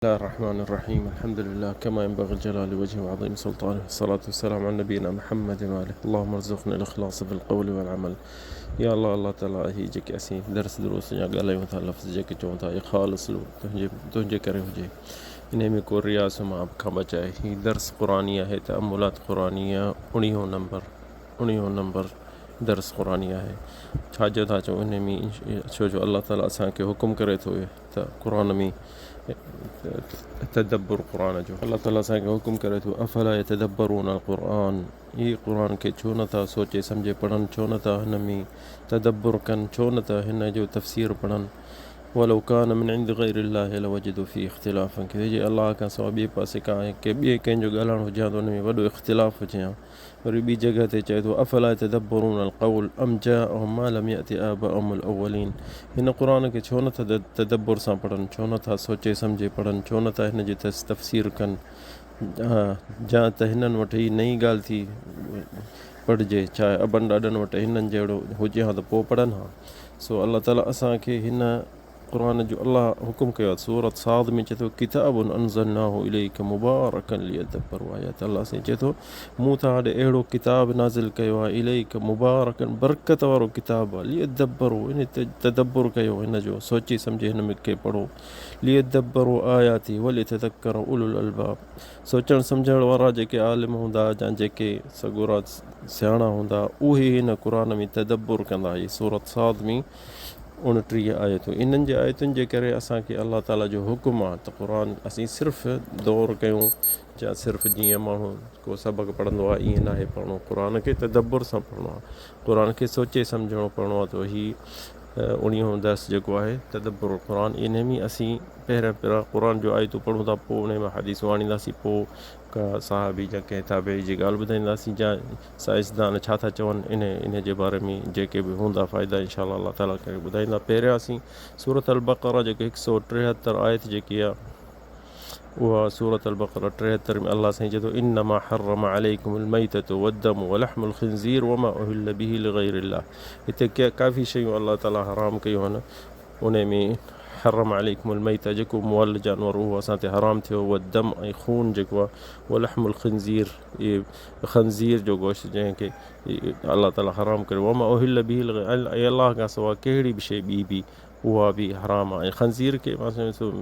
الله الرحمن الرحيم. الحمد لله كما ينبغي لجلال وجهه وعظيم سلطانه، والصلاة والسلام على نبينا محمد وآله. اللهم ارزقنا الإخلاص في القول والعمل. يا الله، الله تعالي هي جيڪي اسين درس دروس جا ڳالهايون ٿا، لفظ جيڪي چئون ٿا، اهي خالص تنهنجي ڪري هجي، انهي ۾ ڪو رياء سمعت کان بچائي. هي درس قرآني آهي، تأملات قرآنيه اڻيهون نمبر، اڻيهون نمبر درس قرآني آهي. ڇا جو ٿا چئون انهي ۾؟ ڇو جو الله تعالي اسان کي حڪم ڪري ٿو ته قرآن ۾ تدبر قرآن جو، الله تعالي اسان کي حڪم ڪري ٿو، افلا يتدبرون القرآن، هي قرآن کي ڇو نٿا سوچي سمجهي پڙهن، ڇو نٿا هن ۾ تدبر ڪن، ڇو نٿا هن جو تفسير پڙهن؟ ولو ڪان من عند غير الله لوجدوا فيه اختلافا كثيرا، جي الله کان سواء ٻئي پاسي کان ڪنهن ٻئي ڪنهن جو ڳالهائڻ هجي ها ته ان ۾ وڏو اختلاف هجي ها. وري ٻي جڳهه تي چئي ٿو، افلا يتدبرون القول ام جاءهم ما لم يات آباءهم الاولين، هن قرآن کي ڇو نٿا تدبر سان پڙهن، ڇو نٿا سوچي سمجهي پڙهن، ڇو نٿا هن جي تفسير ڪن، جا ته هنن وٽ هي نئين ڳالهه ٿي پڙهجي، ڇا ابن ڏاڏن وٽ هنن جهڙو هجي ها ته پوء پڙهن ها؟ سو الله تعالي اسان کي هن قرآن جو الله حڪم ڪيو آهي. سورة صاد ۾ چئي ٿو، ڪتاب انزلناه اليک مبارڪا ليدبروا آياته، الله سائين چئي ٿو مون توهان ڏي اهڙو ڪتاب نازل ڪيو آهي، اليک مبارڪا برڪت وارو ڪتاب آهي، ليدبروا ان تدبر ڪيو هن جو، سوچي سمجهي هن ۾ کي پڙهو، ليدبروا آياته وليتذڪر اولو الالباب، سوچڻ سمجهڻ وارا جيڪي عالم هوندا يا جيڪي سڳورا سياڻا هوندا اهي هن قرآن ۾ تدبر ڪندا. هي سورة صاد ۾ 29 آيتون، انهن جي آيتن جي ڪري اسان کي الله تعالي جو حڪم آ ته قرآن اسين صرف دور ڪيون يا صرف جيئن ماڻهو ڪو سبق پڙهندو آ ائين ناهي پڙهڻو، قرآن کي تدبر سان پڙهڻو آ، قرآن کي سوچي سمجهڻو پڙهڻو آ. ته هي اڻيهون درس جيڪو آهي تدبر القرآن، انهي ۾ اسين پهريان پهريان قرآن جو آيتون پڙهون ٿا، پوء انهي مان حديثون آڻينداسين، پوء ڪا صحابي يا ڪنهن تابعي جي ڳالهه ٻڌائينداسين يا سائنسدان ڇا ٿا چون انهي جي باري ۾ جيڪي به هوندا فائدا انشاء الله الله تعالي ڪري ٻڌائيندا. پهريان اسين سورة البقره جيڪي 173 آيت جيڪي آ اها سورة البقره 73 ۾ الله سائين چئي ٿو، انما حرم عليڪم الميتة والدم ولحم الخنزير وما اهل به لغير الله. هتي ڪافي شيون الله تعالي حرام ڪيون آهن. انهي ۾ حرم عليڪم الميتة جيڪو مئل جانور اهو اسان تي حرام ٿيو، والدم ۽ خون جيڪو آ، ولحم الخنزير اهي خنزير جو گوشت جنهن کي الله تعالي حرام ڪريو، وما اهل به لغير ۽ الله کان سواء ڪهڙي به شيء ٻي به اها به حرام آهي. ۽ خنزير کي مان سمجهان ٿو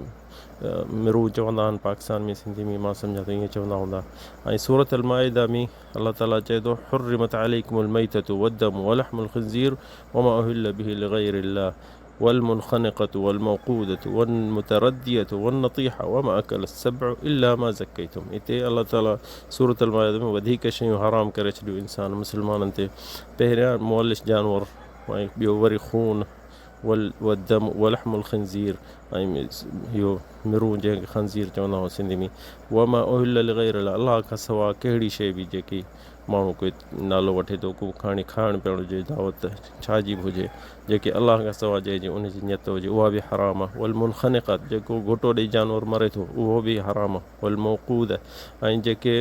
مرو چوندا آهن پاڪستان ۾ سنڌي ۾ مان سمجهان ٿو ائين چوندا هوندا. ۽ سورة المائده ۾ الله تعالي چئي ٿو، حرمت عليڪم الميتة والدم ولحم الخنزير وما اهل به لغير الله والمنخنقة والموقودة والمتردية والنطيحة وما اڪل السبع الا ما زڪيتم. هتي الله تعالي سورة المائده ۾ وڌيڪ شيون حرام ڪري ڇڏيون انسان مسلمانن تي. پهريان مولش جانور ۽ ٻيو وري خون والدم ولحم الخنزير ۽ اهو مرون جنهن کي خنزير چوندا هئا سنڌي ۾، وما اهل لغير الله الله کان سواء ڪهڙي شيء به جيڪي ماڻهو ڪوئي نالو وٺي ٿو، ڪو کاڻي کائڻ پيئڻ هجي، دعوت ڇا جي به هجي، جيڪي الله کان سواء جنهن جي ان جي نيت هجي اها به حرام آهي. والمنخنقه جيڪو گهٽو ڏئي جانور مري ٿو اهو به حرام آهي. والموقوده ۽ جيڪي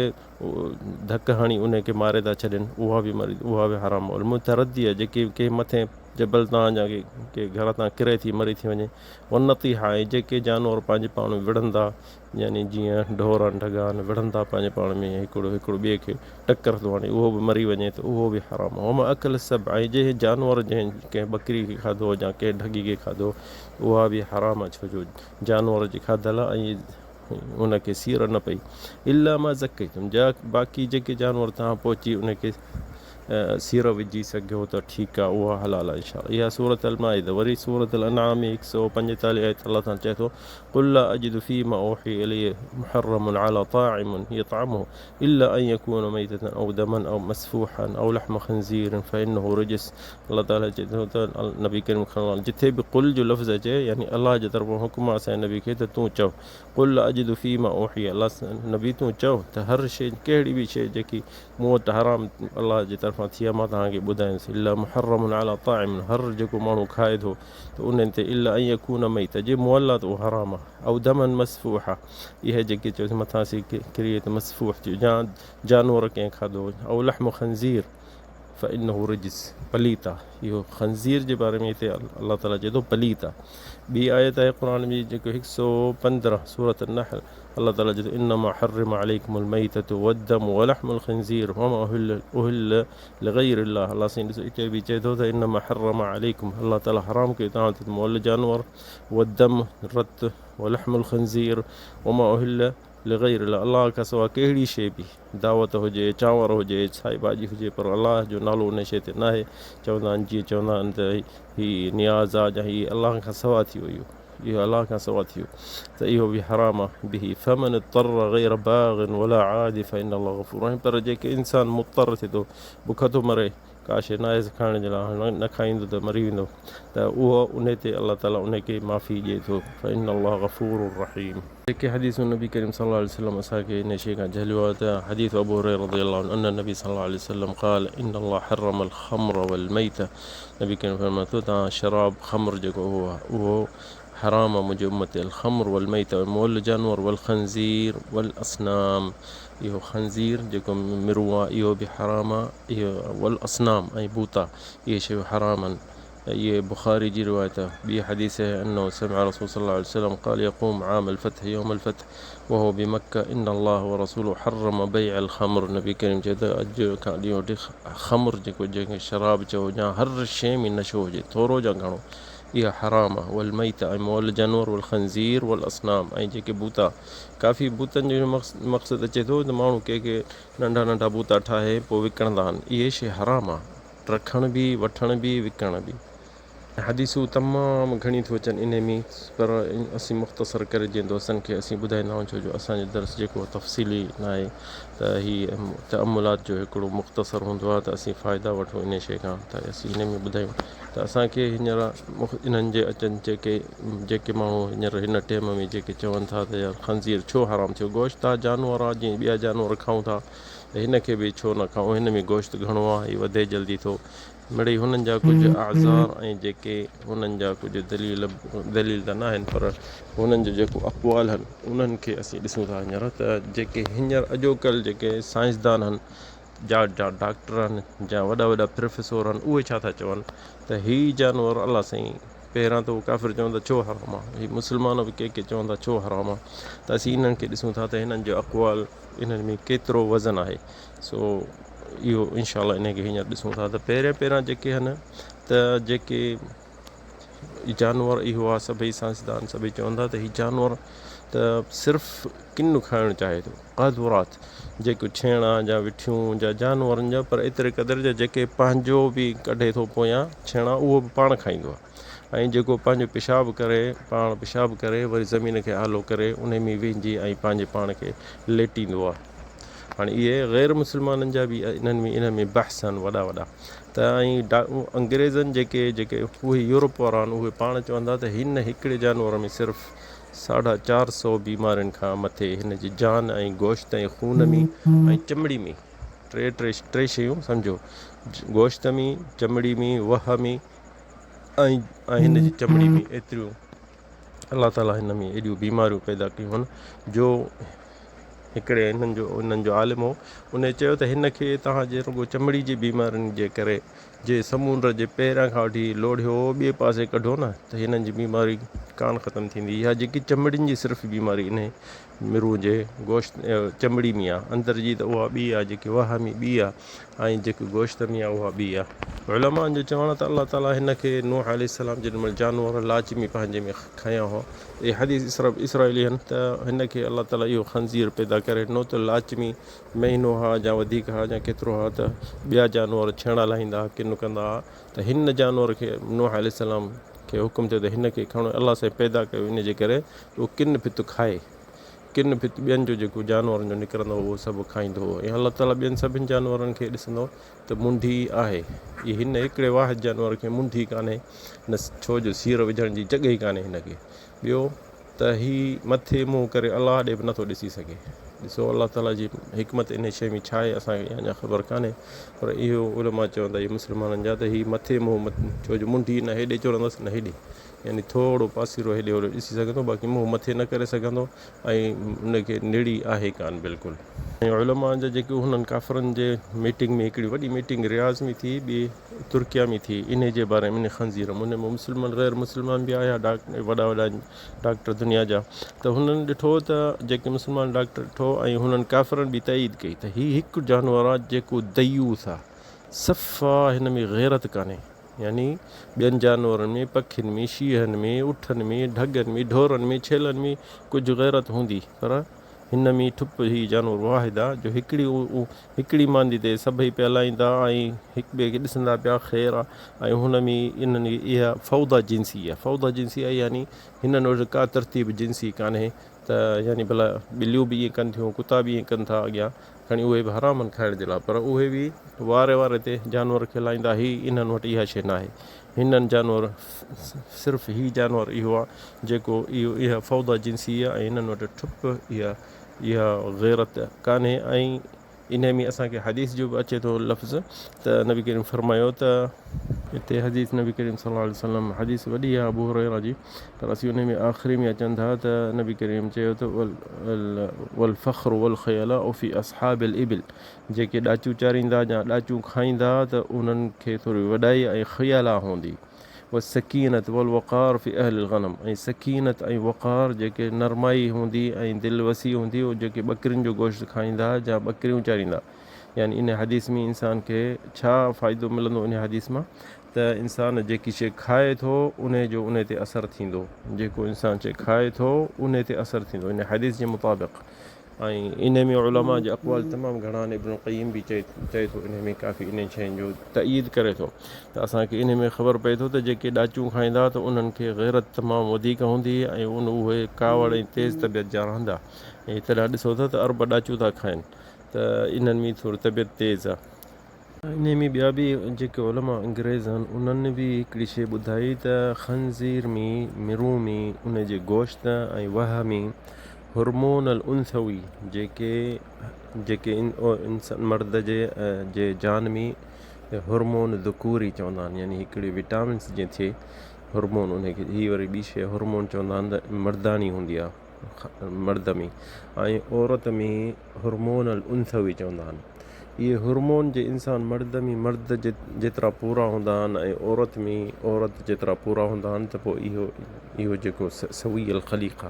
ڌڪ هڻي ان کي ماري ٿا ڇڏين اها به مري اها به حرام آهي. والمترديه جيڪي ڪنهن مٿين جبل تان يا ڪنهن گهر تان ڪري ٿي مري ٿي وڃي. والنطيحه ۽ جيڪي جانور پنهنجي پاڻ ۾ وڙهن ٿا يعني جيئن ڍور آهن ڍڳا آهن وڙهن ٿا پنهنجي پاڻ ۾ هڪڙو هڪڙو ٻئي کي ٽڪر ٿو هڻي اهو به مري وڃي ته اهو به حرام آهي. وما اڪل السبع ۽ جنهن جانور جنهن ڪنهن ٻڪري کي کاڌو يا ڪنهن ڍڳي کي کاڌو اها به حرام آهي ڇو جو جانور جي کاڌل آهي ۽ ان کي سير نه پئي. الا ما ذڪيتم جا باقي جيڪي جانور توهان پهچي ان کي سير وجهي سگهيو ته ٺيڪ آهي اها حلال آهي انشاء الله. اها سورة المائده. وري سورة الانعام ۾ 145 آيت الله تعالي چئي ٿو، قل لا اجد فيما اوحي الي محرم على طاعم يطعمه الا ان يكون ميتة او دما او مسفوحا او لحم خنزير فانه رجس. الله تعالي چئي ٿو ته نبي ڪريم صلي الله عليه وسلم جٿي به قل جو لفظ اچي يعني الله جي طرفان حڪم آهي اسان جي نبي کي ته تون چئو، قل لا اجد فيما اوحي الله نبي تون چئو ته هر شيء ڪهڙي به شيء جيڪي مون وٽ حرام الله جي طرفان ٿي آهي مان توهان کي ٻڌائيندس. الا محرم علي طاعم هر جيڪو ماڻهو کائي ٿو ته انهن تي الا ان يڪون ميتا جي مئل آهي ته اهو حرام آهي او دما مسفوحا اهي جيڪي چيوسين مٿان سي ڪري ته مسفوح ٿيو يا جانور ڪنهن کاڌو او لحم خنزير فانه رجس پليت آ اهو خنزير جي باري ۾ هتي الله تعالي چئي ٿو پليت آ. ٻي آيت آهي قرآن جي جيڪو 115 سورة النحل الله تعالي چئي ٿو انما حرم عليڪم الميتة والدم ولحم الخنزير وما اهل لغير الله الله سائين ڏسو اتي به چئي ٿو ته انما حرم عليڪم الله تعالي حرام ڪيو توهان تي مئل جانور والدم رت ولحم الخنزير وما اهل لغير الله الله کان سواء ڪهڙي شيء به دعوت هجي، چانور هجي، سائي ڀاڄي هجي پر الله جو نالو ان شيء تي ناهي چوندا آهن جيئن چوندا آهن ته هي نياز آ يا هي الله کان سواء ٿي ويو اهو الله کان سواء ٿي ويو ته اهو به حرام آ به فمن اضطر غير باغ ولا عاد فإن الله غفور رحيم پر جيڪي انسان مضطر ٿئي ٿو بک ٿو مري ڪا شيء ناهيس کائڻ جي لاء هاڻ نه کائيندو ته مري ويندو ته اهو ان تي الله تعالي ان کي معافي ڏئي ٿو فإن الله غفور رحيم. جيڪي حديثون نبي ڪريم صلي الله عليه وسلم اسان کي ان شيء کان جهليو آهي ته حديث ابو هريره رضي الله عنه ان النبي صلي الله عليه وسلم قال ان الله حرم الخمر والميتة نبي ڪريم فرمائي ٿو ته شراب خمر جيڪو اهو آهي اهو حرام آهي منهنجي امت تي الخمر والميتة مئل جانور والخنزير والاصنام اهو خنزير جيڪو مرون آهي اهو به حرام آهي اهو والاصنام ۽ بوتا اهي شيون حرام آهن اهي بخاري جي روايت آهي ٻي حديث آهي انه سمع رسول صلي الله عليه وسلم قال يقوم عام الفتح يوم الفتح وهو بمكة ان الله ورسوله حرم بيع الخمر نبي ڪريم چيو ته اڄ کان ڏينهن وٺي خمر جيڪو جنهن کي شراب چئو يا هر شيء ۾ نشو هجي ٿورو يا گهڻو اها حرام آهي والميتة ۽ مئل جانور والخنزير والاصنام ۽ جيڪي بوتا ڪافي بوتن جو مقصد اچي ٿو ته ماڻهو ڪي ڪي ننڍا ننڍا بوتا ٺاهي پوء وڪڻندا آهن اهي شيء حرام آهي رکڻ به وٺڻ به وڪڻڻ به. حديثون تمام گهڻيون ٿيون اچن انهي ۾ پر اسين مختصر ڪري جيئن دوستن کي اسين ٻڌائيندا آهيون ڇو جو اسان جو درس جيڪو تفصيلي ناهي ته هي تاملات جو هڪڙو مختصر هوندو آهي ته اسين فائدا وٺون انهي شيء کان ته اسين انهي ۾ ٻڌايون ته اسان کي هينئر انهن جي اچن جيڪي جيڪي ماڻهو هينئر هن ٽيم ۾ جيڪي چون ٿا ته يار خنزير ڇو حرام ٿيو گوشت آ جانور آ جيئن ٻيا جانور کائون ٿا ته هن کي به ڇو نه کائون هن ۾ گوشت گهڻو آ هي وڌي جلدي ٿو مڙئي هنن جا ڪجهه اعذار ۽ جيڪي هنن جا ڪجهه دليل دليل ته ناهن پر هنن جو جيڪو اقوال هن انهن کي اسين ڏسون ٿا هينئر ته جيڪي هينئر اڄوڪل جيڪي سائنسدان هن جا جا ڊاڪٽر آهن جا وڏا وڏا پروفيسور آهن اهي ڇا ٿا چون ته هي جانور الله سائين پهريان ته هو ڪافر چون ٿا ڇو حرام آهي هي مسلمان به ڪي ڪي چون ٿا ڇو حرام آهي ته اسين انهن کي ڏسون ٿا ته هنن جو اقوال انهن ۾ ڪيترو وزن آهي سو اهو انشاء الله انهن کي هينئر ڏسون ٿا ته پهريان پهريان جيڪي آهن ته جيڪي جانور اهو آهي سڀئي سائنسدان سڀئي چون ٿا ته هي جانور ته صرف ڪن کائڻ چاهي ٿو قاذورات، جيڪي ڇيڻا جا وٺيون جا جانورن جا پر ايتري قدر جو جيڪي پنهنجو به ڪڍي ٿو پويان ڇيڻا اهو به پاڻ کائيندو آهي ۽ جيڪو پنهنجو پيشاب ڪري پاڻ پيشاب ڪري وري زمين کي آلو ڪري انهي ۾ ويهجي ۽ پنهنجي پاڻ کي ليٽيندو آهي هاڻي اهي غير مسلمانن جا به انهن ۾ انهن ۾ بحث آهن وڏا وڏا ته ۽ انگريزن جيڪي جيڪي اهي يورپ وارا آهن اهي پاڻ چون ٿا ته هن هڪڙي جانور ۾ صرف ساڍا چار سئو بيمارين کان مٿي هن جي جان ۽ گوشت ۽ خون ۾ ۽ چمڙي ۾ ٽي ٽي ٽي شيون سمجهو گوشت ۾ چمڙي ۾ وهه ۾ ۽ ۽ هن جي چمڙي ۾ ايتريون الله تعالي هن ۾ ايڏيون بيماريون پيدا ڪيون هن جو هڪڙي انهن جو انهن جو عالم هو ان چيو ته هن کي توهان جي رڳو چمڙي جي بيمارين جي ڪري جي سمونڊ جي پهريان کان وٺي لوڙهيو ٻئي پاسي ڪڍو نه ته هنن جي بيماري ڪانه ختم ٿيندي. اها جيڪي چمڙين جي صرف بيماري انهي مرون جي گوشت چمڙي ۾ آهي اندر جي ته اها ٻي آهي جيڪي وهه ۾ ٻي آهي ۽ جيڪي گوشت ۾ آهي اها ٻي آهي. علمائن جو چوڻ آهي ته الله تعالي هن کي نوح عليه السلام جيڏي مهل جانور لاچ ۾ پنهنجي ۾ کنيا هئا اهي حديث اسرائيلي آهن ته هن کي الله تعالي اهو خنزير پيدا ڪري ڏنو ته لاچ ۾ مهينو ها يا وڌيڪ ها يا ڪيترو ها ته ٻيا جانور ڇيڻا لاهيندا ها ڪن ڪندا ها ته هن جانور کي نوح عليه السلام کي حڪم ٿيو ته هن کي کڻو الله سائين پيدا ڪيو ان جي ڪري ته اهو ڪن ڀت کائي ڪن ڀت ٻين جو جيڪو جانورن جو نڪرندو هو اهو سڀ کائيندو هو ۽ الله تعالي ٻين سڀن جانورن کي ڏسندو ته منڍي آهي اي هن هڪڙي واحد جانور کي منڍي ڪانهي نه ڇو جو سير وجهڻ جي جڳهه ئي ڪانهي هن کي ٻيو ته هي مٿي منهن ڪري الله ڏي به نٿو ڏسي سگهي. ڏسو الله تعاليٰ جي حڪمت انهي شيء ۾ ڇا آهي اسان کي اڃا خبر ڪانهي پر اهو علماء چون ٿا اهي مسلمانن جا ته هي مٿي منهن ڇو جو منڍي نه هيڏي چڙهندس نه هيڏي. يعني ٿورو پاسيرو هيڏي هوڏي ڏسي سگهندو باقي منهن مٿي نه ڪري سگهندو ۽ ان کي نڙي آهي ڪانه بلڪل. ۽ علماء جا جيڪي هنن ڪافرن جي ميٽنگ ۾ هڪڙي وڏي ميٽنگ رياض ۾ ٿي ٻي ترڪيا ۾ ٿي انهي جي باري ۾ انهي خنزير ۾ انهي ۾ مسلمان غير مسلمان به آيا وڏا وڏا ڊاڪٽر دنيا جا ته هنن ڏٺو ته جيڪي مسلمان ڊاڪٽر ڏٺو ۽ هنن ڪافرن به تائيد ڪئي ته هي هڪ جانور آ جيڪو ديوث آ صفا هن ۾ غيرت ڪانهي يعني ٻين جانورن ۾، پکين ۾، شينهن ۾، اٺن ۾، ڍڳن ۾، ڍورن ۾، ڇيلن ۾ ڪجهه غيرت هوندي، پر هن ۾ ٺپ هي جانور واحد آ، جو هڪڙي هڪڙي ماندي تي سڀئي پيا لائيندا ۽ هڪٻئي کي ڏسندا پيا خير آ ۽ هن ۾ انهن کي اها فوضيٰ جنسي آ، فوضيٰ جنسي آ يعني هنن وٽ ڪا ترتيب جنسي ڪانهي ته يعني ڀلا ٻليون به ائين ڪن ٿيون، ڪتا به ائين ڪن ٿا اڳيان کڻي اهي به حرام آهن کائڻ جي لاء پر اهي به واري واري تي جانور کي لائيندا هي انهن وٽ اها شيء ناهي هنن جانور صرف هي جانور اهو آهي جيڪو اهو اها فوضيٰ جنسي آهي ۽ هنن وٽ ٺپ اها اها غيرت ڪانهي ۽ انهي ۾ اسان کي حديث جو به اچي ٿو لفظ ته نبي ڪريم فرمايو ته هتي حديث نبي ڪريم صلي الله عليه وسلم حديث وڏي آهي ابو هريره جي پر اسين انهي ۾ آخري ۾ اچن ٿا ته نبي ڪريم چيو ته والفخر والخيلاء في اصحاب الابل جيڪي ڏاچون چاريندا يا ڏاچون کائيندا ته انهن کي ٿوري وڏائي ۽ خيلاء هوندي والسڪينة والوقار في اهل الغنم ۽ سڪينت ۽ وقار جيڪي نرمائي هوندي ۽ دل وسيع هوندي اهي جيڪي ٻڪرين جو گوشت کائيندا يا ٻڪريون چاريندا يعني ان حديث ۾ انسان کي ڇا فائدو ملندو ان حديث مان ته انسان جيڪي شيء کائي ٿو انهي جو انهي تي اثر ٿيندو جيڪو انسان شيء کائي ٿو انهي تي اثر ٿيندو ان حديث جي مطابق ۽ انهي ۾ علماء جا اقوال تمام گهڻا آهن ابن القيم به چئي چئي ٿو انهي ۾ ڪافي انهن شين جو تائيد ڪري ٿو ته اسان کي انهي ۾ خبر پئي ٿو ته جيڪي ڏاچون کائيندا ته انهن کي غيرت تمام وڌيڪ هوندي ۽ ان اهي ڪاوڙ ۽ تيز طبيعت جا رهندا ۽ تڏهن ڏسو ٿا ته عرب ڏاچون ٿا کائن ته انهن ۾ ٿوري طبيعت تيز آهي. انهي ۾ ٻيا به جيڪي علماء انگريز آهن انهن به هڪڙي شيء ٻڌائي ته خنزير ۾ مرون ۾ ان جي گوشت ۽ وهه ۾ هرمون الانثوي جيڪي جيڪي انسان مرد جي جي جان ۾ هرمون ذڪوري چوندا آهن يعني هڪڙي وٽامنس جيئن ٿئي هرمون انهي کي هي وري ٻي شيء هرمون چوندا آهن ته مرداني هوندي آهي مرد ۾ ۽ عورت ۾ هرمون الانثوي چوندا آهن. اهي هرمون جي انسان مرد ۾ مرد جيترا پورا هوندا آهن ۽ عورت ۾ عورت جيترا پورا هوندا آهن ته پوء اهو اهو جيڪو سوي الخليقه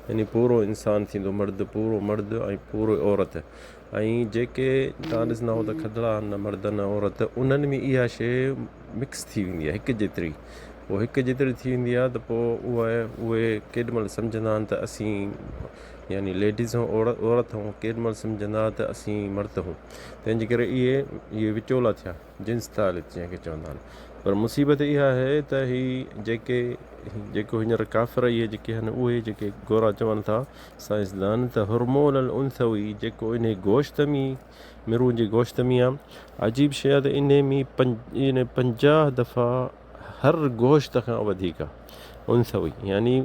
يعني پورو انسان ٿيندو مرد پورو مرد ۽ پورو عورت ۽ جيڪي تان ڏسندا هو ته کدڙا آهن نه مرد نه عورت انهن ۾ اها شيء مڪس ٿي ويندي آهي هڪ جيتري پوء هڪ جيتري ٿي ويندي آهي ته پوء اهي اهي ڪيڏي مهل سمجهندا آهن ته اسين يعني ليڊيز هون عورت هون ڪيڏي مهل سمجهندا ته اسين مرد هون تنهن جي ڪري اهي اهي وچولا ٿيا جنس ثالث جنهن کي چوندا آهن پر مصيبت اها آهي ته هي جيڪي جيڪو هينئر ڪافر اهي جيڪي آهن اهي جيڪي گورا چون ٿا سائنسدان ته هرمون الانثوي جيڪو انهي گوشت ۾ مرون جي گوشت ۾ آهي عجيب شيء آهي ته انهي ۾ 50 دفعا هر گوشت کان وڌيڪ انثوي يعني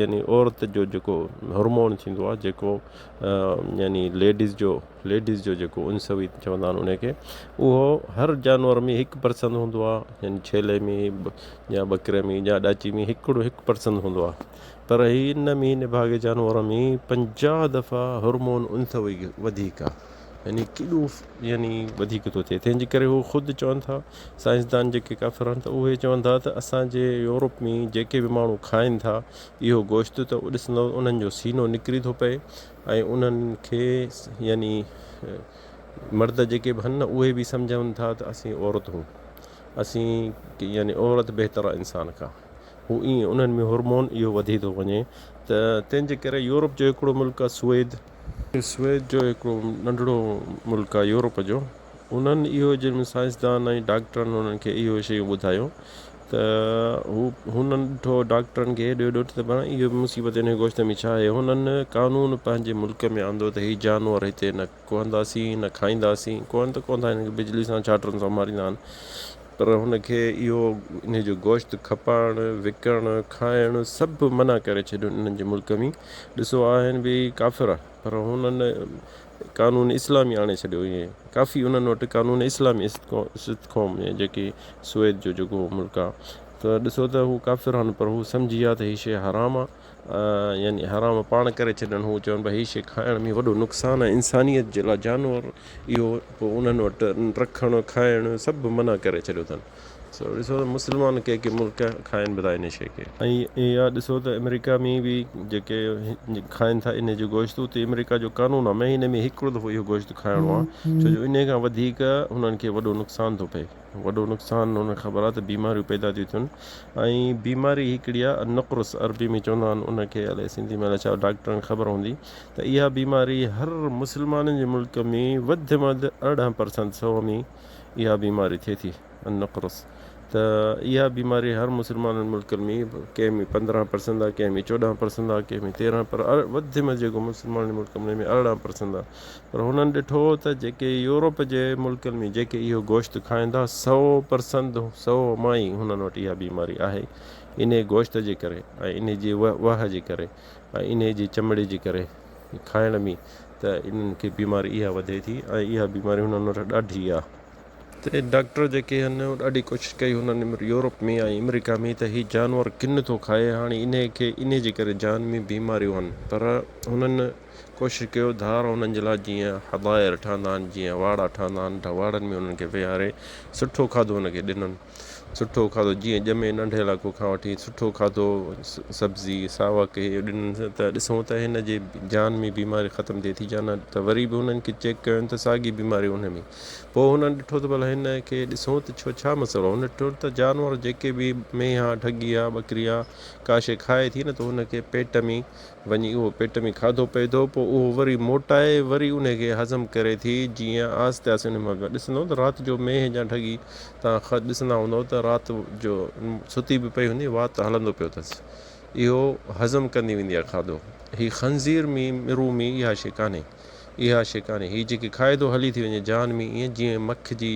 يعني عورت جو جيڪو هارمون ٿيندو آهي جيڪو يعني ليڊيز جو ليڊيز جو جيڪو انثوي چوندا آهن ان کي اهو هر جانور ۾ هڪ پرسنٽ هوندو آهي يعني ڇيلي ۾ يا ٻڪري ۾ يا ڏاچي ۾ هڪڙو هڪ پرسنٽ هوندو آهي پر هن ۾ نڀاڳي جانور ۾ 50 دفعا هارمون انثوي وڌيڪ آهي يعني ڪيڏو يعني وڌيڪ ٿو ٿئي تنهن جي ڪري هو خود چون ٿا سائنسدان جيڪي ڪافر آهن ته اهي چون ٿا ته اسان جي يورپ ۾ جيڪي به ماڻهو کائن ٿا اهو گوشت ته ڏسندو انهن جو سينو نڪري ٿو پئي ۽ انهن کي يعني مرد جيڪي به آهن نه اهي به سمجهن ٿا ته اسين عورت هون اسين يعني عورت بهتر آهي انسان کان هو ائين انهن ۾ هارمون اهو وڌي ٿو وڃي ته تنهن جي ڪري يورپ جو هڪڙو ملڪ آهي سوئيد سوئيد جو هڪڙو ننڍڙو ملڪ آهي يورپ جو انهن اهو جن سائنسدان ۽ ڊاڪٽرن انهن کي اهو شيون ٻڌايو ته هو هنن ڏٺو ڊاڪٽرن کي هيڏو هيڏو ته پاڻ اهو مصيبت ان گوشت ۾ ڇا آهي هنن قانون پنهنجي ملڪ ۾ آندو ته هي جانور هتي نه ڪهنداسين نه کائينداسين ڪهن ته ڪونه ٿا هن کي بجلي سان ڇاٽرن سان ماريندا آهن پر هن کي اهو انهي جو گوشت کپائڻ وڪڻڻ کائڻ سڀ منع ڪري ڇڏيو انهن جي ملڪ ۾ ڏسو آهن به ڪافر پر هنن قانون اسلامي آڻي ڇڏيو ائين ڪافي انهن وٽ قانون اسلامي استقوم جيڪي سوئد جو جيڪو ملڪ آهي. ته ڏسو ته هو ڪافر آهن پر هو سمجهي ويا ته هي شيء حرام آهي يعني حرام پاڻ ڪري ڇڏن هو چون پيا هي شيء کائڻ ۾ وڏو نقصان آهي انسانيت جي لاء جانور اهو پوء انهن وٽ رکڻ کائڻ سڀ منع ڪري ڇڏيو اٿن سو ڏسو ته مسلمان ڪي ڪي ملڪ کائن به ٿا ان شيء کي. ۽ اها ڏسو ته آمريڪا ۾ به جيڪي کائن ٿا ان جو گوشت اتي آمريڪا جو قانون آهي مهيني ۾ هڪڙو دفعو اهو گوشت کائڻو آهي ڇو جو انهي کان وڌيڪ انهن کي وڏو نقصان ٿو پئي وڏو نقصان انهن کي خبر آهي ته بيماريون پيدا ٿيون ٿين ۽ بيماري هڪڙي آهي النقرس عربي ۾ چوندا آهن ان کي الائي سنڌي ۾ الائي ڇا ڊاڪٽرن کي خبر هوندي ته اها بيماري هر مسلمانن جي ملڪ ۾ وڌ ۾ وڌ 18 پرسنٽ سو ۾ اها بيماري ٿئي ٿي، النقرس، ته اها بيماري هر مسلمانن ملڪن ۾ ڪنهن ۾ 15 پرسنٽ آهي، ڪنهن ۾ 14 پرسنٽ آهي، ڪنهن ۾ 13 پر وڌ ۾ جيڪو مسلمانن ملڪن ۾ 18 پرسنٽ آهي پر هنن ڏٺو ته جيڪي يورپ جي ملڪن ۾ جيڪي اهو گوشت کائن ٿا سئو پرسنٽ سئو مان ئي هنن وٽ اها بيماري آهي انهي گوشت جي ڪري ۽ انهي جي وهه جي ڪري ۽ انهي جي چمڙي جي ڪري کائڻ ۾ ته انهن کي بيماري اها وڌي ٿي ۽ اها بيماري هنن وٽ ڏاڍي آ. ته ڊاڪٽر جيڪي هن ڏاڍي ڪوشش ڪئي هنن يورپ ۾ ۽ آمريڪا ۾ ته هي جانور ڪن ٿو کائي هاڻي انهي کي انهي جي ڪري جان ۾ بيماريون هن پر هنن ڪوشش ڪيو ڌار هنن جي لاء جيئن حدائر ٺهندا آهن جيئن واڙا ٺهندا آهن واڙن ۾ هنن کي ويهاري سٺو کاڌو هن کي ڏنن. سٺو کاڌو جيئن ڄمي ننڍي لاڪو کان وٺي سٺو کاڌو سبزي ساوڪ هي ڏنس ته ڏسون ته هن جي جان ۾ بيماري ختم ٿئي ٿي يا نه ته وري به هنن کي چيڪ ڪيون ته ساڳي بيماري ان ۾ پوء هنن ڏٺو ته ڀلا هن کي ڏسون ته ڇو ڇا مسئلو هن ڏٺو ته جانور جيڪي به مينهن آ ڍڳي آ ٻڪري آ ڪا شي کائي ٿي نه ته هن کي پيٽ ۾ وڃي اهو پيٽ ۾ کاڌو پئي ٿو پوء اهو وري موٽائي وري انهي کي هضم ڪري ٿي جيئن آهستي آهستي انهي مان ڏسندو ته رات جو مينهن يا ڍڳي تان ڏسندا هوندؤ ته رات جو ستي به پئي هوندي وات هلندو پيو اٿس اهو هضم ڪندي ويندي آهي کاڌو هي خنزير ۾ مرو ۾ اها شي ڪانهي اها شي ڪانهي هي جيڪي کائي ٿو هلي ٿي وڃي جان ۾ ائين جيئن مک جي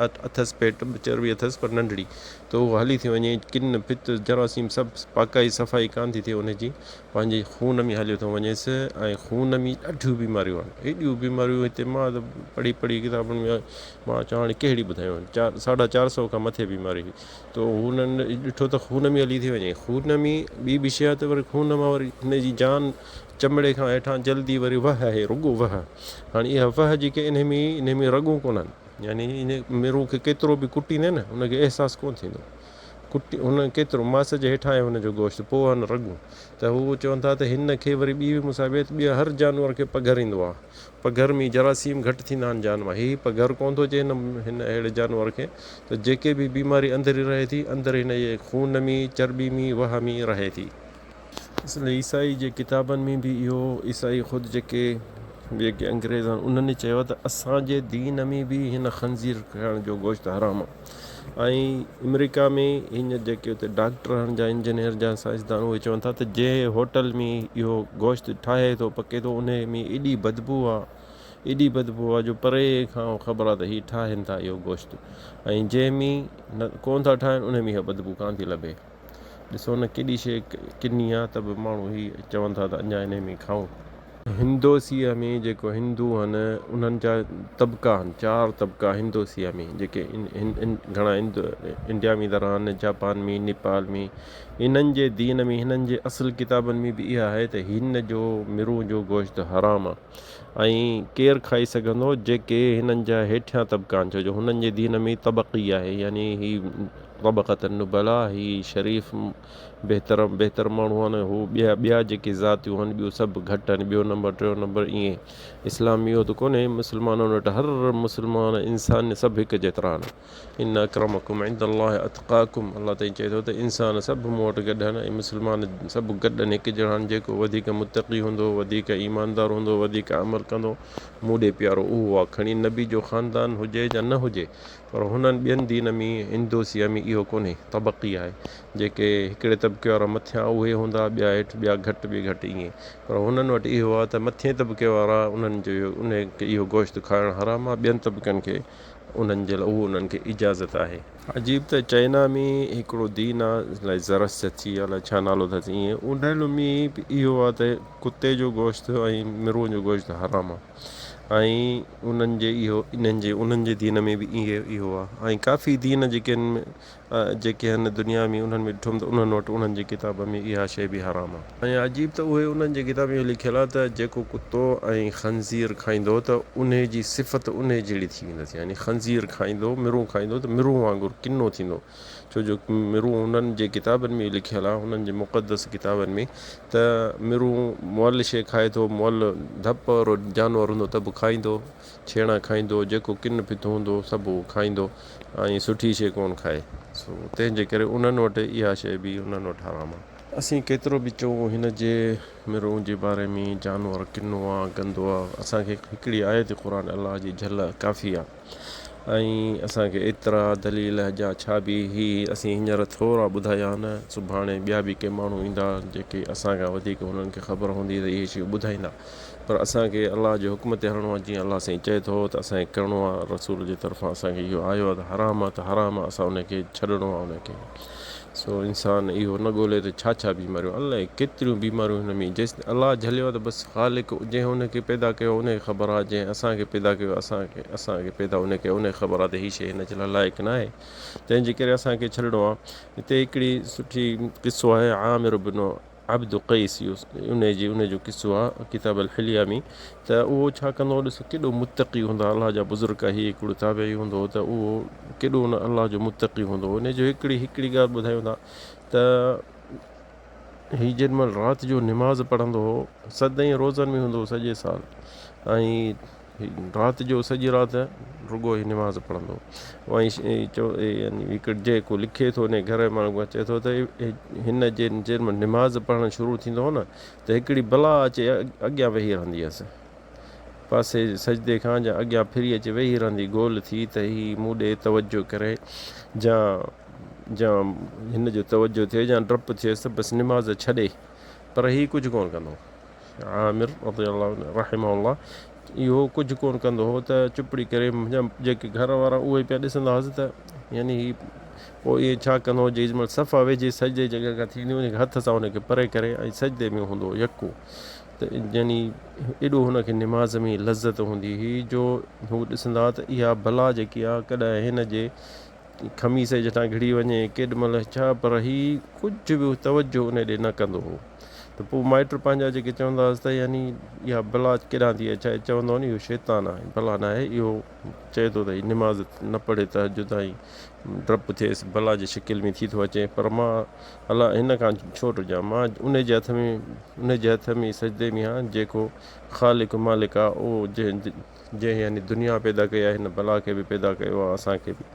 اٿس پيٽ چرٻي اٿس پر ننڍڙي ته اهو هلي ٿي وڃي ڪن ڦت جراثيم سڀ پاڪائي صفائي ڪانه ٿي ٿئي ان جي پنهنجي خون ۾ هليو ٿو وڃيس ۽ خون ۾ ڏاڍيون بيماريون آهن ايڏيون بيماريون هتي مان ته پڙهي پڙهي ڪتابن ۾ مان چوان هاڻي ڪهڙي ٻڌايان چار ساڍا چار سو کان مٿي بيماري هئي ته هنن ڏٺو ته خون ۾ هلي ٿي وڃي خون ۾ ٻي به شيء آهي ته وري خون مان وري هن جي جان چمڙي کان هيٺان جلدي وري وهه آهي رڳو وهه هاڻي اها وهه جيڪي انهي ۾ انهي ۾ رڳون ڪونهن يعني ان مرون کي ڪيترو به ڪٽيندين نه ان کي احساس ڪونه ٿيندو ڪٽي هن ڪيترو ماس جي هيٺان آهي هن جو گوشت پوء آهن رڳون ته هو چون ٿا ته هن کي وري ٻي به مصابيت ٻي هر جانور کي پگهر ايندو آهي پگهر ۾ جراثيم گهٽ ٿيندا آهن جان مان هي پگهر ڪونه ٿو اچي هن هن اهڙي جانور کي ته جيڪي به بيماري اندر ئي رهي ٿي اندر هن جي خون ۾ چرٻي ۾ وهه ۾ رهي ٿي. اصل عيسائي جي ڪتابن ۾ به اهو عيسائي خود جيڪي جيڪي انگريز آهن انهن ئي چيو آهي ته اسان جي دين ۾ به هن خنزير کائڻ جو گوشت حرام آهي. ۽ امريڪا ۾ هينئر جيڪي اتي ڊاڪٽر آهن جا انجنيئر جا سائنسدان اهي چون ٿا ته جنهن هوٽل ۾ اهو گوشت ٺاهي ٿو پڪي ٿو انهي ۾ ايڏي بدبو آ ايڏي بدبو آ جو پري کان خبر آ ته هي ٺاهين ٿا اهو گوشت ۽ جنهن ۾ نه ڪون ٿا ٺاهن انهي ۾ اها بدبو ڪان ٿي لڀي ڏسو نه ڪيڏي شيء ڪني آ ته به ماڻهو هي چون ٿا ته اڃا انهي ۾ کائون. هندوسيا ۾ جيڪو هندو هن انهن جا طبقا هن چار طبقا هندوسيا ۾ جيڪي گهڻا انڊيا ۾ ٿا رهن جاپان ۾ نيپال ۾ انهن جي دين ۾ هنن جي اصل ڪتابن ۾ به اها آهي ته هن جو مرون جو گوشت حرام آ ۽ ڪير کائي سگهندو جيڪي هنن جا هيٺيان طبقا آهن ڇو جو هنن جي دين ۾ طبقي آهي يعني هي طبقة النبلاء هي شريف بهتر بهتر ماڻهو آهن هو ٻيا ٻيا جيڪي ذاتيون آهن ٻيون سڀ گهٽ آهن ٻيو نمبر ٽيون نمبر ائين اسلام اهو ته ڪونهي مسلمانن وٽ هر مسلمان انسان سڀ هڪ جيترا آهن ان اڪرمڪم عند الله اتقاڪم الله تعالي چئي ٿو ته انسان سڀ مون وٽ گڏ آهن ۽ مسلمان سڀ گڏ آهن هڪ جهڙا آهن جيڪو وڌيڪ متقي هوندو وڌيڪ ايماندار هوندو وڌيڪ عمل ڪندو مون ڏي پيارو اهو آهي کڻي نبي جو خاندان هجي يا نه هجي پر هنن ٻين دين ۾ هندوسيا ۾ اهو ڪونهي، طبقي آهي. جيڪي هڪڙي طبقي وارا مٿيان اهي هوندا، ٻيا هيٺ، ٻيا گهٽ، ٻي گهٽ ائين. پر هنن وٽ اهو آهي ته مٿين طبقي وارا انهن جو انهي کي اهو گوشت کائڻ حرام آهي، ٻين طبقن کي انهن جي لاء اهو انهن کي اجازت آهي. عجيب ته چائنا ۾ هڪڙو دين آهي الائي زرسٿي الائي ڇا نالو اٿس ائين انهن ۾ به اهو آهي ته ڪتي جو گوشت ۽ مرون جو گوشت حرام آهي. ۽ انهن جي اهو انهن جي انهن جي دين ۾ به اهي اهو آهي ۽ ڪافي دين جيڪي آهن جيڪي آهن دنيا ۾ انهن ۾ ڏٺم ته انهن وٽ انهن جي ڪتاب ۾ اها شيء به حرام آهي. ۽ عجيب ته اهي انهن جي ڪتاب ۾ اهو لکيل آهي ته جيڪو ڪتو ۽ خنزير کائيندو ته انهي جي صفت انهي جهڙي ٿي ويندس يعني خنزير کائيندو مرون کائيندو ته مرون وانگر ڪنو ٿيندو ڇو جو مرون انهن جي ڪتابن ۾ لکيل آهي، انهن جي مقدس ڪتابن ۾ ته مرون مئل شيء کائي ٿو، مئل ڌپ وارو جانور هوندو ته به کائيندو، ڇيڻا کائيندو، جيڪو ڪن ڦٿو هوندو سڀ اهو کائيندو ۽ سٺي شيء ڪونه کائي. سو تنهن جي ڪري انهن وٽ اها شيء به انهن وٽ حرام آهي. اسين ڪيترو به چئون هن جي مرون جي باري ۾ جانور ڪنو آ، گندو آ، اسان کي هڪڙي آيت قرآن الله جي جهل ڪافي آ. ۽ اسان کي ايترا دليل جا ڇا به هي اسين هينئر ٿورا ٻڌايا آهن، سڀاڻي ٻيا به ڪي ماڻهو ايندا جيڪي اسان کان وڌيڪ هنن کي خبر هوندي ته اهي شيون ٻڌائيندا پر اسان کي الله جي حڪم تي هلڻو آهي جيئن الله سائين چئي ٿو ته اسان کي ڪرڻو آهي رسول جي طرفان اسان کي اهو آيو آهي ته حرام آهي ته حرام آهي اسان ان کي ڇڏڻو آهي ان کي سو انسان اهو نه ڳولي ته ڇا ڇا بيماريون الائي ڪيتريون بيماريون هن ۾ جيس الله جهليو آهي ته بس خالق جنهن ان کي پيدا ڪيو ان کي خبر آهي جنهن اسان کي پيدا ڪيو اسان کي اسان کي پيدا ان ڪيو ان کي خبر آهي ته هي شيء هن جي لاء لائق نه آهي تنهن جي ڪري اسان کي ڇڏڻو آهي هتي هڪڙي سٺي قصو آهي عامر بن عبد قيس ان جي ان جو قصو آهي ڪتاب الحليه ۾ ته اهو ڇا ڪندو هو ڏسو ڪيڏو متقي هوندا الله جا بزرگ هي هڪڙو تابعي هوندو هو ته اهو ڪيڏو نه الله جو متقي هوندو هو ان جو هڪڙي هڪڙي ڳالهه ٻڌايون ٿا ته هي جيڏي مهل رات جو نماز پڙهندو هو سدائين روزن ۾ هوندو هو سڄي سال ۽ رات جو سڄي رات رڳو هي نماز پڙهندو هو ۽ چو يعني هڪ جيڪو لکي ٿو ان گهر جي ماڻهو کان چئي ٿو ته هن جي جنهن مهل نماز پڙهڻ شروع ٿيندو هو نه ته هڪڙي بلا اچي اڳيان ويهي رهندي هيس پاسي سجدي کان جا اڳيان ڦري اچي ويهي رهندي گول ٿي ته هي مون ڏي توجه ڪري جا جا هن جو توجه ٿئي جا ڊپ ٿئيس ته بس نماز ڇڏي پر هي ڪجهه ڪونه ڪندو عامر رضي الله عنه رحمه الله اهو ڪجهه ڪونه ڪندو هو ته چپڙي ڪري منهنجا جيڪي گهر وارا اهي پيا ڏسندا هئس ته يعني هي پوء ائين ڇا ڪندو هو جيڏي مهل صفا ويجهي سجدي جي جڳهه کان ٿيندي هئي هٿ سان ان کي پري ڪري ۽ سجدي ۾ هوندو هو يڪو ته يعني ايڏو هن کي نماز ۾ لذت هوندي هئي جو هو ڏسندا ته اها بلا جيڪي آهي ڪڏهن هن جي خميس جي هيٺان گهڙي وڃي ڪيڏ مهل ڇا پر هي ڪجهه به توجه ان ڏي نه ڪندو هو ته پوء مائٽ پنهنجا جيڪي چوندا هئس ته يعني اها بلا ڪيڏانهن ٿي اچي چوندو هو نه اهو شيطان آهي بلا نه آهي اهو چئي ٿو ته هي نماز نه پڙهي تهجد ۽ ڊپ ٿئيس بلا جي شڪل ۾ ٿي ٿو اچي پر مان الله هن کان ڇو ڊڄان مان ان جي هٿ ۾ ان جي هٿ ۾ سجدي ۾ آهيان جيڪو خالق مالڪ آهي اهو جنهن جنهن يعني دنيا پيدا ڪئي آهي هن بلا کي به پيدا ڪيو آهي اسان کي به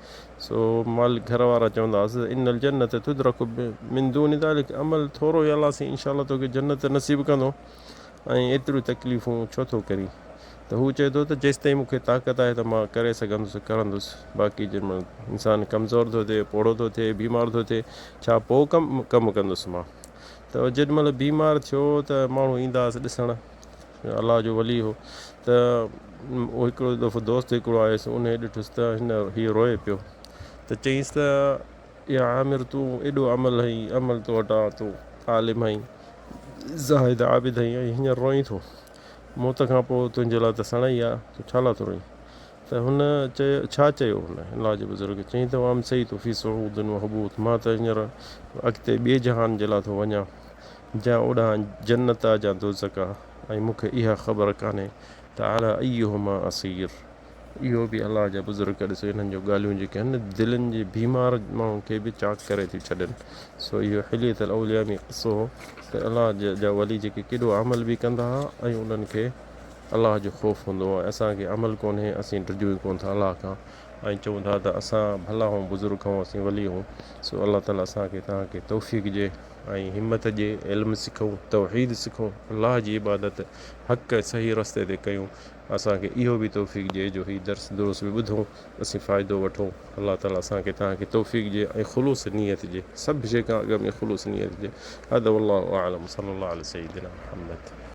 سو مال گهر وارا چوندا هئس ان الجنت تدرڪ من دون ذلڪ عمل ٿورو ئي الله سائين انشاء الله توکي جنت نصيب ڪندو ۽ ايتريون تڪليفون ڇو ٿو ڪرين ته هو چئي ٿو ته جيستائين مون کي طاقت آهي ته مان ڪري سگهندس ڪرندس باقي جنهن مهل انسان ڪمزور ٿو ٿئي پوڙهو ٿو ٿئي بيمار ٿو ٿئي ڇا پوء ڪم ڪم ڪندس مان ته جيڏي مهل بيمار ٿيو ته ماڻهو ايندا هئس ڏسڻ الله جو ولي هو ته اهو هڪڙو دفعو دوست هڪڙو آيس انهي ڏٺس ته هن هي روئي پيو ته چيائينس ته يا عامر تون ايڏو عمل هئين عمل تو وٽ آ تون عالم هئين زاهد عابد هئين ۽ هينئر روئين ٿو موت کان پوء تنهنجي لاء ته سڻائي آ تون ڇا لاء ٿو روئين ته هن چيو ڇا چيو هن الله جي بزرگ چيائين ته وامسيت في صعود و هبوط مان ته هينئر اڳتي ٻئي جهان جي لاء ٿو وڃان جا اوڏانهن جنت آ جا دوزخ آ ۽ مون کي اها خبر ڪانهي ته علي ايهما اصير. اهو به الله جا بزرگ ڏسو انهن جو ڳالهيون جيڪي آهن نه دلين جي بيمار ماڻهن کي به چاڪ ڪري ٿيون ڇڏين. سو اهو حلية الاولياء ۾ قصو هو ته الله جا ولي جيڪي ڪيڏو عمل به ڪندا ها ۽ انهن کي الله جو خوف هوندو هو ۽ اسان کي عمل ڪونهي اسين ڊڄون ئي ڪونه ٿا الله کان ۽ چئون ٿا ته اسان ڀلا هون بزرگ هون اسين ولي هون سو الله تعالي اسان کي توهان کي توفيق ڏي. ۽ همت ڏي علم سکون توحيد سکون الله جي عبادت حق ۽ صحيح رستي تي ڪيون اسان کي اهو به توفيق ڏي جو هي درس دروس به ٻڌون اسين فائدو وٺون الله تعالي اسان کي توهان کي توفيق ڏي ۽ خلوص نيت ڏي سڀ شيء کان اڳ ۾ خلوص نيت ڏي هذا والله اعلم صلي الله علي سيدنا محمد.